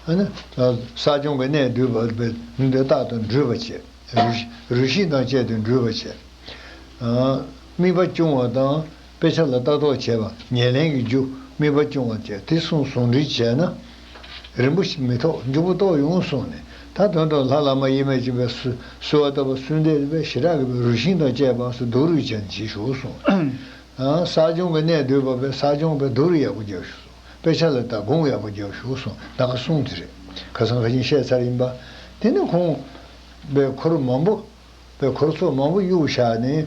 ཨ་ནི་གསག་སྦྱོང་གི་གནད་བསྡུས་པ་བས། འདི་རྟག་ཏུ་འགྲུས་པ་བྱས། རུ་རུས་ཤིང་དང་བཅས་ཏེ་འགྲུས་པ་བྱས། ཨ་དམིགས་པ་སྐྱོང་བ་དང་། དཔེ་ཆ་ལ་ལྟ་རྟོག་བྱས་པ། ཉེར་ལེན་གྱི་རྒྱུ། དམིགས་པ་སྐྱོང་བ་བྱས། དེ་གསུམ་ཟུང་འབྲེལ་བྱས་ན་རིང་པོ་ཞིག་མི་ཐོགས། མགྱོགས་པོ་རྟོགས་ཡོང་གསུངས་ནས། ད་དོན་དུ་ལྷ་བླ་མ་དབྱེར་མེད་ཅིག་པའི་གསོལ་བ་བཏབ་པ་གསོལ་འདེབས་པའི་ཞེ་དྲག་གི་རུས་ཤིང་དང་བཅས་པ་སོགས་སྡུག་རུས་བྱས་ནས་བྱེད་ཤོག་གསུངས། ཨ་གསག་སྦྱོང་གི་གནད་བསྡུས་པ་བས། གསག་སྦྱོང་བས་སྡུག་རུས་ཡག་པོ་རྒྱབ་ཤོག་གསུངས། དཔེ་ཆ་ལ་ལྟ། སྒོམ་ཡག་པོ་རྒྱབ་ཤོག་གསུངས། ད་ག་གསུངས་དེ་རེད། ཁ་སང་ཁ་ཉིན་བཤད་ཚར་ཡིན་པ། དེ་ནས་ཁོང་པའི་འཁོར་མང་པོ། པའི་འཁོར་ཚོགས་མང་པོ་གཡུགས་བཞག་ནས།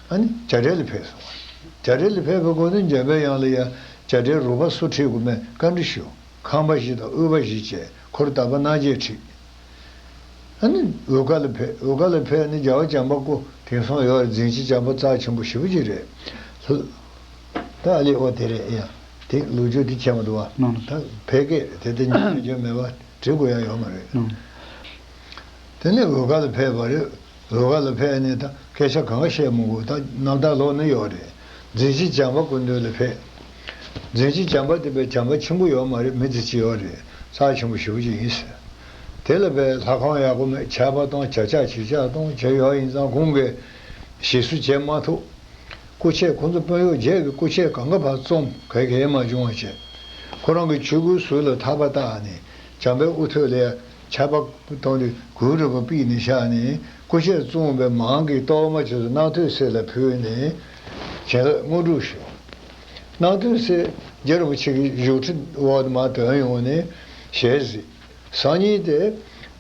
ཨ་ནི་བྱ་བྲལ་ལ་ཕེབས་སོང་བ། བྱ་བྲལ་ལ་ཕེབས་པའི་སྐབས་དུ་འཇམ་དཔལ་དབྱངས་ལ་ཡང་བྱ་བྲལ་རོལ་པ་སུ་ཁྲིད་དགོས་མེད་བཀའ་འདྲི་ཞུ། ཁང་པ་བཞི་དང་དབུས་པ་བཞི་བཅས་འཁོར་དག་པ་སྣ་བརྒྱད་ཁྲིད། ཨ་ནི་འོལ་ཁ་ལ་ཕེབས། འོལ་ཁ་ལ་ཕེབས་ནས་རྒྱལ་བ་བྱམས་པ་སྐུ་དེང་སང་ཡོད་རེད། འཛིན་བྱེད་བྱམས་པ་རྩ་ཆེན་པོ་ཞེ་པོ་ཅིག་རེད། ད་ཨ་ལེ། ཨོ་དེ་རེད་ཡ། དེ་ལོ་རྒྱུས་དེ་མཁྱེན་པ་འདུག་བ། ནོ་ནོ། ད་ཕལ་སྐད་རེད་དེ། དེ་ཉིད་ནས་བརྗོད་མེད་པ་འབྲི་དགོས་ཡ་ཡོད་མ་རེད། ནོ། དེ་ནས་འོལ་ཁ་ལ་ཕེབས་པ་རེད། འོལ་ཁ་ལ་ཕེབས་ནས་ད་སྐད་ཆ་གང་ག་བཤད་མི་དགོས། ད་རྣམ་ཐར་ཀློག་ན་ཡོད་རེད། འཛིན་བྱེད་བྱམས་པ་སྐུ་མདུན་ལ་ཕེབས། འཛིན་བྱེད་བྱམས་པ་དེ་པའི་བྱམས་པ་ཆེན་པོ་ཡོད་མ་རེད། མི་ཚེ་གཅིག་ཡོད་རེད། རྩ་ཆེན་པོ་ཞེ་པོ་ཅིག་ཡིན་ཟེར། དེ་ལ་པའི་ལྷ་ཁང་ཡག་པོ་མེད། ཆར་པ་གཏོང་། བྱ་ཆག་བྱི་ཆག་གཏོང་བྱས་ཡོད། ཡིན་ཙང་ཁོང་གིས་ཞེ་སུ་བྱེད་མ་ཐུབ། སྐུ་མཆེད་ཁོང་ཚོ་དཔོན་གཡོག་བརྒྱད་ཀྱི་སྐུ་མཆེད་གང་ག་ཕར་བཙོངས། ག་གེ་མ་བྱུང་བ་བྱས། ཁོ་རང་གི་ཆོས་གོས་ཟུར་ལ་ཐག་པ་བཏགས་ནས་བྱམས་པའི་དབུ་ཐོད་ལ་ཡ་ ཆར་པ་བཏང་སྟེ་གུར་རུ་པ་ཕུད་ནས་བཞག་ནས་སྐུ་ཞབས་བཙུན་པའི་མང་གི་གཏོར་མ་ཆེ་སུ་རྣམ་ཐོས་སྲས་ལ་ཕུལ་ནས་བྱིན་རླབས་དངོས་གྲུབ་ཞུ། རྣམ་ཐོས་སྲས་རྗེ་རིན་པོ་ཆེ་གི་བཞུགས་ཁྲི་འོག་ཏུ་མར་ཐོན་ཡོང་ནས་ཞལ་གཟིགས། སང་ཉིན་དེ་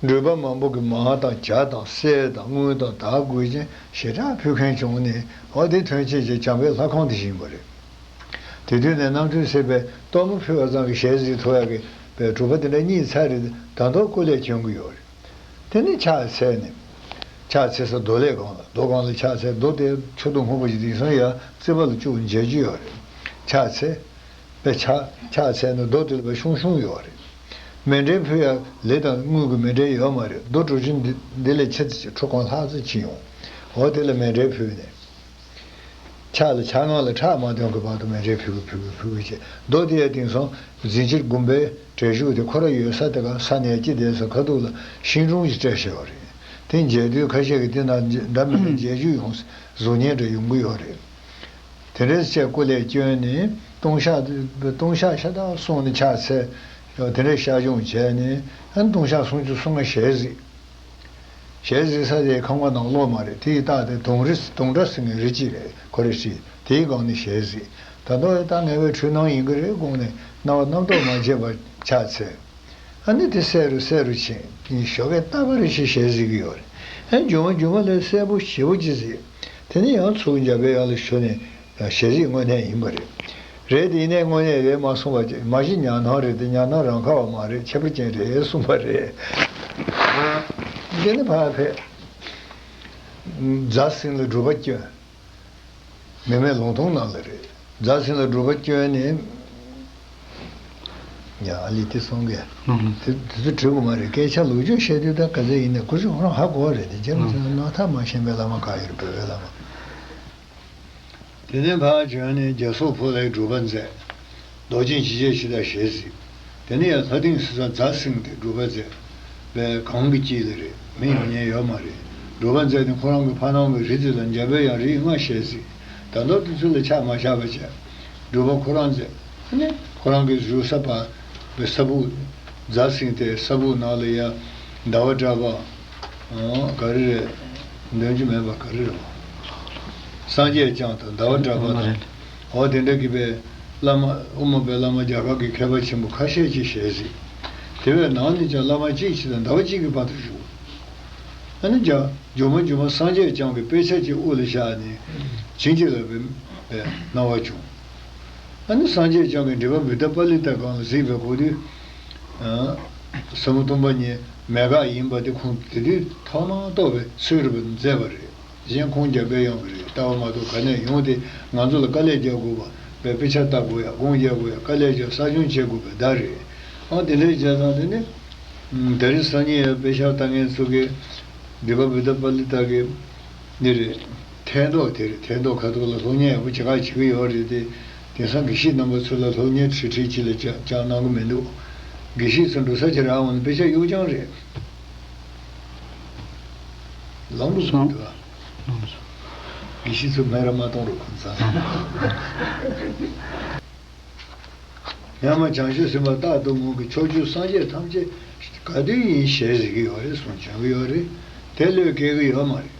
འགྲུལ་པ་མང་པོ་གི་མང་དང་ཇ་དང་གསེར་དང་དངུལ་དང་དར་དགོས་ཅན་ཞེ་དྲག་ཕུལ་མཁན་བྱུང་ནས། འོ་དེ་ཐོན་སྐྱེད་ཀྱི་བྱམས་པའི་ལྷ་ཁང་དུ་བཞེངས་པ་རེད། དེ་དུས་ནས་རྣམ་ཐོས་སྲས་པས་གཏོར་མ་ཕུལ་བ་ཙམ་གྱིས་ཞལ་གཟིགས་ཐུབ་ཡག་གི་པའི་གྲུབ་པ་དེ་འདྲ་རྙེད་ཚར་རེད། ད་དུང་སྐུ་ལས་བསྐྱོན་གྱི་ཡོད་རེད། དེ་ནས་ཕྱག་འཚལ་ནས། ཕྱག་འཚལ་ས་རྡོ་ལས་སྒང་ལ། རྡོ་སྒང་ལ་ཕྱག་འཚལ། རྡོ་དེ་མཆུ་ཏོ་སྔོན་པོ་ཞིག་དེང་སང་ཡང་རྩིག་པ་ལ་བཅུག་མཇལ་རྒྱུ་ཡོད་རེད། ཕྱག་འཚལ། པའི་ཕྱག་ཕྱག་འཚལ་ནས་རྡོ་དེ་ལ་བ་ཤུང་ཤུང་ཡོད་རེད། མཎྜལ་ཕུལ་ཡག་ལི་དང་དངུལ་གྱི་མཎྜལ་ཡོད་མ་རེད། རྡོ་གྲུ་ཆུང་འདི་འདི་ལས་ཆེ་ཙམ་ཅིག་ཁྲོ་གང་ལྷག་ཙམ་ཕྱིན་ཡོང་། འོ་དེ་ལ་མཎྜལ་ཕུལ་ནས། ཕྱག་ལ་ཕྱག་ངང་ལ་ཁྲག་མ་ཐོན་གྱི་བར་དུ་མཎྜལ་ཕུལ་གི་ཕུལ་གི་ཕུལ་གི་བྱས། རྡོ་དེ་ཡང་དེང་སང་རྫིང་ཕྱི་དགོན་པའི་གྲལ་བཞུགས་དེ་ཁོ་ར་ཡོད་ས་དེ་ག་ས་གནས་སྤྱི་བདེ་ས་ཁ་ཐུག་ལ་ཤིང་སྒྲོམ་ཞིག་སྤྲད་བཞག་ཡོད་རེད། དེ་མཇལ་དུས་ཁ་ཤས་ཀྱིས་དེ་ན་འདྲ་མི་འདྲ་མཇལ་རྒྱུ་ཡོང་། གཟུགས་བརྙན་འདྲ་ཡོང་གི་ཡོད་རེད། དེ་འདྲ་བྱས་སྐུ་ལས་བསྐྱོན་ནས་ལྟུང་བཤགས་ལྟུང་བཤགས་ཤ་སྟག་གསུངས་ནས་ཕྱག་འཚལ། དེ་འདྲ་བཤགས་སྦྱོང་བྱས་ནས་ཨ་ནི་ལྟུང་བཤགས་སུམ་ཅུ་སོ་ལྔ་ཞལ་གཟིགས། ཞལ་གཟིགས་ས་དེ་ཁང་པ་ནང་ལོགས་མ་རེད། དེ་ཡི་རྟགས་དེ་དུང་རི་དུང་སྒྲ་ཟེར་མཁན་རི་གཅིག་རེད། ཁོ་རེ་བྲིས། དེའི་སྒང་ནས་ཞལ་གཟིགས། ད་དུང་ཡང་ད་ངེས་པའི་འཁྲུལ་སྣང་ཡིན་གྱི་རེད་དགོངས་ནས་སྣང་བ་རྣམ་རྟོག་མ་བྱས་པར་ཕྱག་འཚལ། ཨ་ནི་དེ་སད་རུ་སད་རུ་ཕྱིན། ཞོགས་ཀས་རྟ་ཁ་རེ་བྱས་ཞལ་གཟིགས་ཀྱི་ཡོད་རེད། ཨ་ནི་རྒྱུ་མ་རྒྱུ་མ་ལས་གསལ་པོ་ཞེ་པོ་ཅིག་གཟིགས། དེ་ནས་ཡང་ཚུར་འཇམ་པའི་དབྱངས་ལ་ཞུ་ནས་ཞལ་གཟིགས་དངོས་གནས་ཡིན་པ་རེད། རེད་དེ་ཡིན་ནའི་དངོས་གནས་རེད་མ་གསུངས་པ་ཅིག་མ་གཞི་ཉམས་སྣང་རེད་དེ། ཉམས་སྣང་རང་ག་བ་མ་རེད། ཁྱད་པར་ཅན་རེད་གསུངས་པ་རེད། དེ་ནས་ཕར་ཕེབས། རྫ་སེང་ལ་སྒྲུབ་པ་བསྐྱོན། མི་མེད་ལུང་སྟོང་ནང་ལ་རེད། རྫ་སེང་ལ་སྒྲུབ་པ་བསྐྱོན་ནས། ཡ་ཨ་ལི་དེ་གསུང་གི། ཨང་། དེ་དེ་ཚོ་བྲི་དགོས་མ་རེད། སྐད་ཆ་ལོ་རྒྱུས་བཤད་དུས་ད་ག་ཚད་ཡིན་ནའི་ཁོ་ཚོས་ཁོ་རང་ཧ་གོ་བ་རེད་དེ། རྗེས་མ་ཚོས་རྣག་ཐག་མ་ཤེས་པའི་བླ་མ་ག་ཡོད་རེད། བོད་པའི་བླ་མ། དེ་ནས་ཕར་བྱོན་ནས་རྒྱ་སོག་ཕོ་ལྷའི་སྒྲུབ་པ་མཛད། རྡོ་རྗེ་འཇིགས་བྱེད་ཞི་དང་ཞལ་གཟིགས། དེ་ནས་ཡང་ལྷ་སྡིངས་ཟེར་ས་རྫ་སེང་དེ་སྒྲུབ་པ་མཛད། པའི་གངས་ཀྱི་དཀྱིལ་ལ་རེད། མི་ཡོང་མཁན་ཡོད་མ་རེད། སྒྲུབ་པ་མཛད་དེ་ཁོ་རང་གི་ཕ་ནང་གི་རི་དེ་ལ་འཇམ་པའི་དབྱངས་རིགས་ལྔ་ཞལ་གཟིགས། ད་དུང་དེ་ཚོ་ལ་ཆ་མ་བཞག་པ་བྱས། སྒྲུབ་པ་ཁོ་རང་མཛད། ཨ་ནི་ཁོ་རང་གི་བཞུགས་ས་བར་པའི་ས་སྦུག་རྫ་སེང་དེ་ས་སྦུག་ནང་ལ་ཡ་ཟླ་བ་གྲགས་པ། ཨང་། ག་རེ་རེད། འདོན་རྒྱུ་མེད་པ་ག་རེ་རེད་བ། སངས་རྒྱས་བསྐྱངས་དང་ཟླ་བ་གྲགས་པ་དང་། འོ་དེ་འདྲ་གི་པའི་བླ་མ་དབུ་མ་པའི་བླ་མ་རྒྱ་གར་གྱི་མཁས་པ་ཆེན་པོ་ཁ་ཤས་ཀྱིས་ཞལ་གཟིགས། དེ་བས་ནང་ནས་ཀྱང་བླ་མ་གཅིག་གཅིག་དང་ཟླ་བ་གཅིག་གི་བར་དུ་བཞུགས། ཨ་ནི་རྒྱ་རྒྱུ་མ་རྒྱུ་མ་སངས་རྒྱས་བསྐྱངས་ཀྱི་དཔེ་ཆ་གཅིག་དབུ་ལ་བཞག་ནས་བྱིན་གྱིས་བརླབས་པའི་སྣང་བ་བྱུང་། ཨ་ནི་སངས་རྒྱས་བསྐྱངས་ཀྱི་འགྲེལ་པ་བུདྡྷ་པཱ་ལི་ཏ་སྒང་ལ་གཟིགས་པའི་གོ་དུས། ཟབ་མོ་སྟོང་པ་ཉིད་མེད་དགག་ཡིན་པ་དེ་ཁོང་དེ་དུས་ཐོག་མར་རྟོགས་པའི་ཚུལ་རུ་མཛད་པ་རེད། གཞན་ཁོང་རྒྱལ་པོའི་ཡོང་གི་རེད། ལྟ་བ་མ་གཏོགས་ག་ནས་ཡོང་སྟེ་ང་ཚོ་ལ་དཀའ་ལས་རྒྱག་དགོས་པ་བས་དཔེ་ཆ་ལྟ་དགོས་ཡ། དགོངས་རྒྱག་དགོས་ཡ། དཀའ་ལས་རྒྱག་གསར་སྦྱོང་བྱེད་དགོས་པའི་བརྡ་རེད། ཨང་། དེ་འདྲའི་བྱས་ཙང་དེ་ནི་ད་རེས་སང་ཉིན་ཡ་དཔེ་ཆ་ལྟ་མཁན་ཚོ་གིས་འགྲེལ་པ་བུདྡྷ་པཱ་ལི་ཏ་གི་འདི་རེད། ཐད་མདོག་དེ་རེད། ཐད་མདོག་ཁ་ཐོག་ལ་སློབ་གཉེར་ཡག་པོ་བྱེད་ག་བྱེད་ཀྱི་ཡོད་རེད་དེ། དེང་སང་དགེ་བཤེས་རྣམ་པ་ཚོ་ལ་སློབ་གཉེར་ཁྲིད་ཁྲིད་ཅིག་ལ་ཅང་ཅང་གནང་གི་མི་འདུག་དགེ་བཤེས་ཚོ་འགྲོ་ས་ཅིག་རག་འོང་ན་དཔེ་ཆ་གཡུག་རྐྱང་རེད། ལམ་ལུགས་མི་འདུག་ཨ། དགེ་བཤེས་ཚོ་སྨད་ར་མ་གཏོང་རོགས་ཁོང་ཚང་། ཡང་མ་བྱང་ཆུབ་སེམས་དཔའ་རྟག་ཏུ་ངུ་གི་ཕྱོགས་བཅུའི་སངས་རྒྱས་ཐམས་ཅད་ག་དུས་ཡིན་ཞལ་གཟིགས་ཀྱི་ཡོད་རེད་གསུང་བྱོན་གྱི་ཡོད་རེད། དེ་བློས་འགེལ་གྱི་ཡོད་མ་རེད།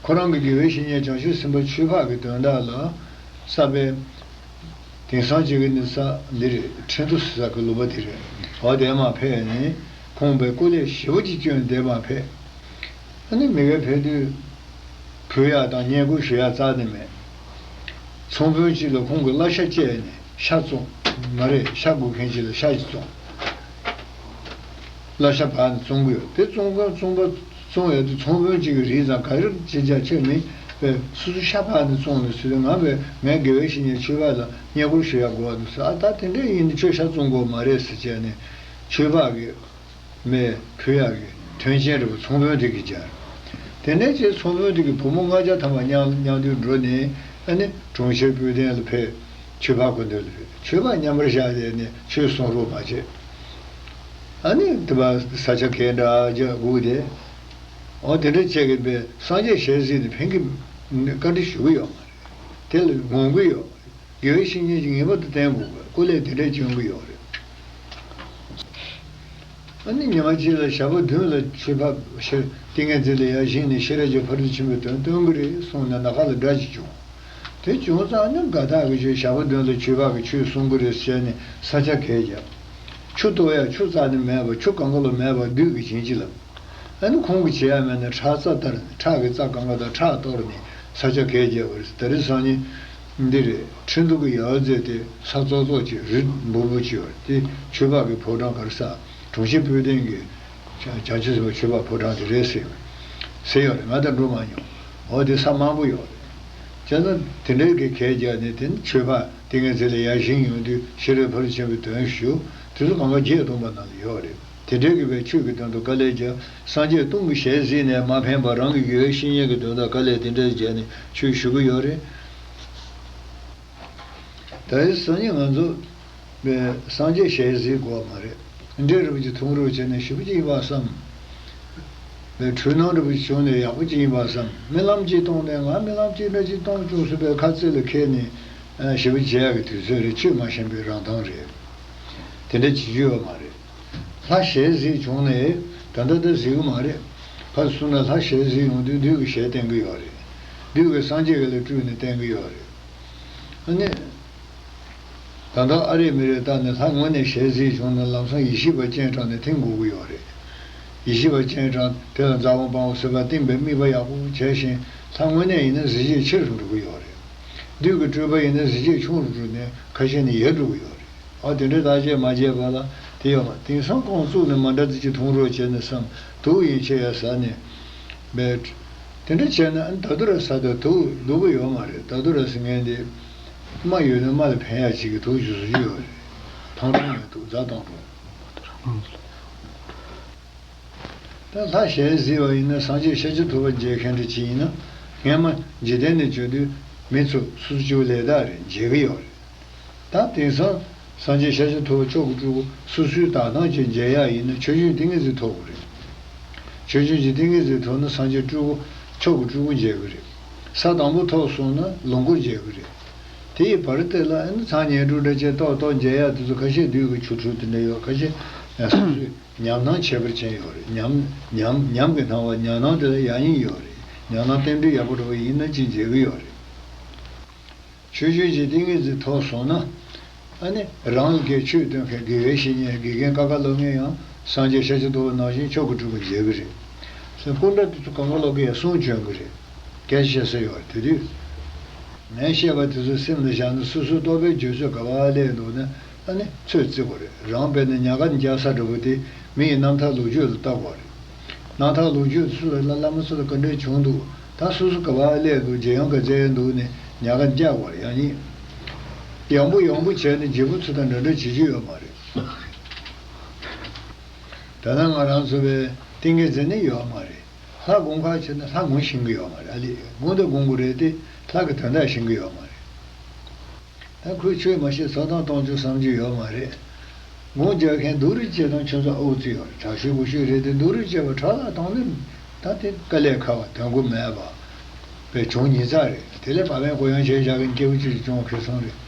ཁོ་རང་གི་དགེ་བའི་བཤེས་གཉེན་བྱང་ཆུབ་སེམས་དཔའ་ཆོས་འཕགས་ཀྱི་དོན་དག་ལ་བསམ་པའི་དེང་སང་བྱེད་ཀྱི་ནི་ས་འདི་རེད། ཁྲི་འདུ་ས་གི་ལུང་པ་དེ་རེད། འོ་དེ་མར་ཕེབས་ནས་ཁོང་པའི་སྐུ་ལས་ཞེ་པོ་ཅིག་བསྐྱོན་ཏེ་མར་ཕེབས། ཨ་ནི་མི་གའི་ཕེབས་དུས་ཕུལ་ཡག་དང་བསྙེན་བཀུར་ཞུ་ཡག་རྩ་ནས་མེད། ཚོང་དཔོན་གཅིག་ལ་ཁོང་གི་བརླ་ཤ་བཅད་ནས་ཤ་བཙོང་། མ་རེད། ཤ་དགོས་མཁན་གཅིག་ལ་ཤ་ཞིག་བཙོང་། བརླ་ཤ་བར་ནས་བཙོང་གི་ཡོད། དེ་བཙོང་མཁན་བཙོང་པ་བཙོང་ཡོད་དུས་ཚོང་དཔོན་གཅིག་གིས་རིགས་ཙམ་ག་རེ་བྱེད་རྒྱག་ཆེ་མིན་པས། སོ་སོ་ཤ་བར་ནས་བཙོང་ནས་ཟེར་དུས་ང་བས་ངའི་དགེ་བའི་བཤེས་གཉེན་ཆོས་འཕགས་ལ་བསྙེན་བཀུར་ཞུ་ཡག་དགོས་པ་འདུག་ཟེར། ཨ་ད་དེ་འདྲས་ཡིན་དུས་ཁྱོད་ཤ་བཙོང་དགོས་མ་རེད་ཟེར་བྱས་ནས་ཆོས་འཕགས་ཀྱིས། མས་ཕུལ་ཡག་གི་དོན་ཆེན་རེད་པ། ཚོང་དཔོན་དེ་གིས་སྦྱར། དེ་ནས་ཅིག་ཚོང་དཔོན་དེ་གིས་བུ་མོ་ལྔ་བརྒྱ་ཐམ་པ་མཉམ་མཉམ་དུ་འགྲོ་ནས་ཨ་ནི་གྲོང་ཁྱེར་སྤོས་ལྡན་ལ་ཕེབས། ཆོས་འཕགས་ཁོ་འདི་ལ་ཕེབས། ཆོས་འཕགས་མཉམ་པར་བཞག་བྱས་ནས་ཆོས་གསུང་རོགས་མ་བྱས། ཨ་ནི་དེ་པ་ས་ཆ་གས་འདྲ་རྒྱག་སྒུག་དེ། འོ་དེ་འདྲ་བྱས་ཀྱི་པའི་སངས་རྒྱས་ཞལ་གཟིགས་ནས་ཕན་གི་བཀའ་འདྲི་ཞུ་གི་ཡོད་མ་རེད། དེ་ལ་ངོམ་གི་ཡོད་མ་རེད། དགེ་བའི་བཤེས་གཉེན་གྱིས་ངེས་པར་དུ་བསྟེན་དགོས་པའི་སྐུ་ལས་དེ་འདྲས་བསྐྱོན་གྱི་ཡོད་རེད། ཨ་ནི་ཉི་མ་གཅིག་ལ་ཞག་པོ་བདུན་ལ་ཆོས་འཕགས་ཤེར་ཏིང་ངེ་འཛིན་ལ་ཡར་བཞེངས་ནས་ཤེས་རབ་ཀྱི་ཕ་རོལ་ཏུ་ཕྱིན་པའི་དོན་སྟོན་གྱི་རེད་གསུངས་ནས་ནམ་མཁའ་ལ་སྒྲ་ཅིག་བྱུང་། དེ་བྱུང་ཙང་ནི་དགའ་ཐག་གི་ཆོད། ཞག་པོ་བདུན་ལ་ཆོས་འཕགས་ཀྱིས་ཆོས་གསུང་གི་རེད་ཟེར་ནས་ས་ཆ་གས་བརྒྱབ། ཆུ་གཏོར་ཡ་ཆུ་རྩ་ནས་མེད་པ། ཆུ་གང་ག་ལ་མེད་པ་བདུད་ཀྱིས་བྱིན་གྱིས་བརླབས། ཨ་ནི་ཁོང་གིས་བྱེད་ཡ་མེད་ན་ཁྲག་རྩ་གཏར་ནས་ཁྲག་གི་རྩ་གང་ག་དང་ཁྲག་གཏོར་ནས་ས་ཆ་གས་བརྒྱབ་པ་རེད། ད་རེས་སང་ཉིན་འདི་རེད། ཁྲིན་ཏུ་གི་ཡར་རྩེ་དེ་ས་ཙོག་ཙོག་ཅིག་རི་འབུར་འབུར་ཅིག་ཡོད་རེད། དེ་ཆོས་འཕགས་ཀྱི་ཕོ་བྲང་ག་རེ་ས། གྲོང་ཁྱེར་སྤོས་ལྡན་གྱི་བྱང་ཆུབ་སེམས་དཔའ་ཆོས་འཕགས་ཕོ་བྲང་དེ་རེད་ཟེར་བས། ཟེར་ཡོད་རེད། ང་ད་འགྲོ་མ་མྱོང་། འོ་དེ་ས་མང་པོ་ཡོད་རེད། བྱས་ཙང་དེ་འདྲའི་གི་གས་རྒྱག་ནས་དེ་ནི་ཆོས་འཕགས་ཏིང་ངེ་འཛིན་ལ་ཡར་བཞེངས་ཡོང་དུས་ཤེས་རབ་ཕ་རོལ་ཕྱིན་པའི་དོན་ཞུ། དེ་ཚོ་གང་ག་བརྒྱད་སྟོང་པ་ནང་ལ་ཡོད་རེད། དེ་འདྲའི་གི་བའི་ཆོས་ཀྱི་དོན་དུ་དཀའ་ལས་རྒྱག། སངས་རྒྱས་སྟོང་གི་ཞལ་གཟིགས་ནས་མ་ཕན་པར་རང་གི་དགེ་བའི་བཤེས་གཉེན་གྱི་དོན་དུ་དཀའ་ལས་དེ་འདྲ་རྒྱག་ནས་ཆོས་ཞུ་གི་ཡོད་རེད། ད་རེས་སང་ཉིན་ང་ཚོ་པའི་སངས་རྒྱས་ཞལ་གཟིགས་དགོས་མ་རེད། ཨིན་དྲའི་རིན་པོ་ཆེ་ཐུགས་རོགས་བྱས་ནས་ཞེ་པོ་ཅིག་ཡིན་པ་བསམ། པའི་འཁྲུལ་སྣང་རིན་པོ་ཆེ་བྱུང་ནས་ཡག་པོ་ཅིག་ཡིན་པ་བསམ། རྨི་ལམ་ཅིག་གཏོང་ནས་ང་རྨི་ལམ་ཅིག་འདྲ་ཅིག་གཏོང་བཅུག་ཟེར་བའི་ཁ་རྩེ་ལ་འཁྱེར་ནས་ཨ་ཞེ་པོ་བྱེད་ཡག་གི་དུས་ཚོད་རེད། ཆོས་མ་ཤེས་པའི་རང་མདངས་རེད། དེ་འདྲ་བྱེད་རྒྱུ་ཡོད་མ་རེད། ལྷ་ཞལ་གཟིགས་བྱུང་ནས་ད་ལྟ་ད་གཟིགས་ཀྱི་མ་རེད། ཕར་གསུངས་ན་ལྷ་ཞལ་གཟིགས་ཡོང་དུས་བདུད་ཀྱི་ཞལ་བསྟན་གྱི་ཡོད་རེད། བདུད་ཀྱི་སངས་རྒྱས་ཀྱི་ལ་སྤྲུལ་ནས་བསྟན་གྱི་ཡོད་རེད། ཨ་ནི། ད་ལྟ་ཨ་རེ་མི་རེ་བལྟས་ནས་ལྷ་དངོས་གནས་ཞལ་གཟིགས་བྱུང་ན་ལམ་སང་ཡེ་ཤེས་པ་སྤྱན་དྲངས་ནས་འཐེན་དགོས་ཀྱི་ཡོད་རེད། ཡེ་ཤེས་པ་སྤྱན་དྲངས་དེ་ལ་ཛཿ་ཧཱུྃ་པཾ་ཧཱུྃ་ཟེར་བ་བསྟིམ་པའི་དམིགས་པ་ཡག་པོ་བྱས་ཤིང་། ལྷ་དངོས་གནས་ཡིན་ན་གཟི་བརྗིད་ཆེ་རུ་འགྲོ་གི་ཡོད་རེད། བདུད་ཀྱི་སྤྲུལ་པ་ཡིན་ན་གཟི་བརྗིད་ཆུང་རུ་འགྲོ་ནས་ཁ་ཤས་ནི་ཡལ་འགྲོ་གི་ཡོད་རེད། ཨ་དེ་འདྲའི་བརྟག་དཔྱད་མ་བྱས་པ་ལ་དེ་ཡོད་མ། དེང་སང་ཁོང་བཙུགས་ནས་མ་འདྲ་ཙི་ཅིག་འཐུང་རོགས་བྱས་ནས་བསམ། དུག་ཡིན་ཆེ་ཡ་ཟ་ནས་མེད། དེ་འདྲ་བྱས་ན་ཨ་ནི་ད་དུ་ར་ཟ་དུས་དུག་སྡུག་གི་ཡོད་མ་རེད། ད་དུ་ར་ཟེར་མཁན་དེ་རྨ་ཡོད་ན་རྨ་ལ་ཕན་ཡ་ཅིག་གི་དུག་ཅིག་བཟོ་རྒྱུ་ཡོད་རེད། ཐང་ཀྲུང་ཡོད་དུག་རྫ་ཐང་ཀྲུང་། ད་ལྷ་ཞལ་གཟིགས་པ་ཡིན་ན་སངས་རྒྱས་ཤཱཀྱ་ཐུབ་པ་མཇལ་མཁན་འདྲ་ཅིག་ཡིན་ན། སྔན་མ་འཇིག་རྟེན་ནས་བྱོན་དུས་མི་ཚོ་སོ་སོ་སྐྱེ་བོ་ལས་དག་རེད། མཇལ་གི་ཡོད་རེད། ད་དེང་སང་སངས་རྒྱས་ཤཱཀྱ་ཐུབ་པ་མཆོག་གི་སྤྲུལ་སྐུ་སོ་སོའི་དག་སྣང་ཅན་མཇལ་ཡག་ཡིན་ན་ཆོས་སྐྱོང་ཏིང་ངེ་འཛིན་ཐོབ་དགོས་རེད། ཆོས་སྐྱོང་གི་ཏིང་ངེ་འཛིན་ཐོབ་ན་སངས་རྒྱས་སྤྲུལ་སྐུ་མཆོག་གི་སྤྲུལ་སྐུ་མཇལ་གི་རེད། ས་དང་པོ་ཐོབ་སོང་ན་ལོངས་སྐུ་མཇལ་གི་རེད། དེ་ཡི་བར་དེ་ལ་ཨ་ནི་ཚངས་བསྙེན་སྒྲུབ་འདྲ་བྱས་ཏོག་ཏོག་མཇལ་ཡག་དེ་ཚོ་ཁ་ཤས་བདུད་ཀྱི་ཆོ་འཕྲུལ་དེ་འདྲ་ཡོད། ཁ་ཤས་ཡང་སོ་སོའི་ཉམས་སྣང་ཁྱད་པར་ཅན་ཡོད་རེད། ཉམས་ཉམས་ཉམས་ཀྱི་སྣང་བ་ཉམས་སྣང་དེ་ལ་ཡང་སྙིང་ཡོད་རེད། ཉམས་སྣང་རྟེན་འབྲེལ་ཡག་པོ་འགྲོ་བ་ཡིན་ན་ཅིག་མཇལ་གི་ཡོད་རེད། ཆོས་སྐྱོང་གི་ཏིང་ངེ་འཛིན་ཐོབ་སོང་ན། ཨ་ནི་རང་ལ་དགེ་ཆོས་སྟོན་མཁན་དགེ་བའི་བཤེས་གཉེན་དགེ་རྒན་ཀ་ཁ་སློབ་མཁན་ཡང་སངས་རྒྱས་ཤཱཀྱ་ཐུབ་པ་ནང་བཞིན་མཆོག་གི་སྤྲུལ་སྐུ་མཇལ་གི་རེད། སྐུ་འདྲ་དེ་ཚོ་ཀ་ཁ་སློབ་མཁན་ཡང་གསུང་བྱོན་གི་རེད། སྐད་ཆ་བཤད་ས་ཡོད་རེད། དེ་དུས་ངས་བཤད་པ་དེ་ཚོ་སེམས་ལ་བཞག་ན་སོ་སོའི་རྟོག་པའི་འགྱོད་ཚད་ག་པར་སླེབས་འདུག་ན། ཨ་ནི་ཚོད་རྩི་དགོས་རེད། རང་དཔེར་ན་ཉ་རྒན་རྒྱག་ས་འདྲ་པོ་དེ་མི་ཡི་རྣམ་ཐར་ལོ་རྒྱུས་ལ་བལྟ་དགོས་རེད། རྣམ་ཐར་ལོ་རྒྱུས་སུ་ལ་བླ་མ་སུ་ལ་ག་འདྲས་བྱུང་འདུག་ད་སོ་སོ་ག་པར་སླེབས་འདུག་རྗེས་ཡོང་ག་ཚད་འདུག་ནས་ཉ་རྒན་རྒྱག་དགོས་རེད། ཡང་ཡིན། ཡང་པོ་ཡང་པོ་བྱས་ནས་རྗེ་བོ་ཚོ་དང་འདྲ་འདྲ་བྱེད་རྒྱུ་ཡོད་མ་རེད། ད་ལྟ་ང་རང་ཚོ་བའི་ཏིང་ངེ་འཛིན་ནི་ཡོད་མ་རེད། ལྷ་སྒོམ་ཁ་བྱས་ན་ལྷ་ངོ་ཤེས་ཀྱི་ཡོད་མ་རེད། ཨ་ལས་སྒོམ་དང་སྒོམ་དགོས་རེད་དེ་ལྷ་གི་དོན་དག་ཤེས་ཀྱི་ཡོད་མ་རེད། ད་ཁོས་ཆོས་མ་ཤེས་ཚོགས་གཏམ་གཏོང་རྒྱུ་བསམ་རྒྱུ་ཡོད་མ་རེད། སྒོམ་རྒྱག་མཁན་སྡུག་རུས་བྱེད་དང་ཁྱོད་ཚོ་ཨོ་ཙི་ཡོད་རེད། དྲག་ཤོས་དགུ་ཤོས་རེད་དེ་སྡུག་རུས་བྱེད་པ་དྲག་ལ་བཏང་ནི། ད་དེ་དཀའ་ལས་ཁག་པ་དོན་གོ་མེད་པ། པའི་བྱུང་ཉིན་ཚག་རེད། དེ་ལས་བ་བན་གོ་ཡང་བྱས་བཞག་གི་སྐྱེ་བོ་ཅིག་བྱུང་བ་ཁེ་སང་རེད།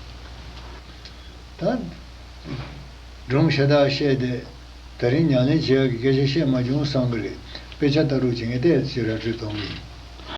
ད། སྒྲུང་ཤ་སྟག་བཤད་དེ། ད་རིང་ཉམས་ལེན་བྱེད་ཡག་གི་སྐད་ཆ་བཤད་མ་བྱུང་བསམ་གི་རེད། དཔེ་ཆ་ལྟ་རོགས་བྱེད་མཁན་ཏོག་ཙམ་ར་སྤྲོད་གཏོང་གི་ཡིན།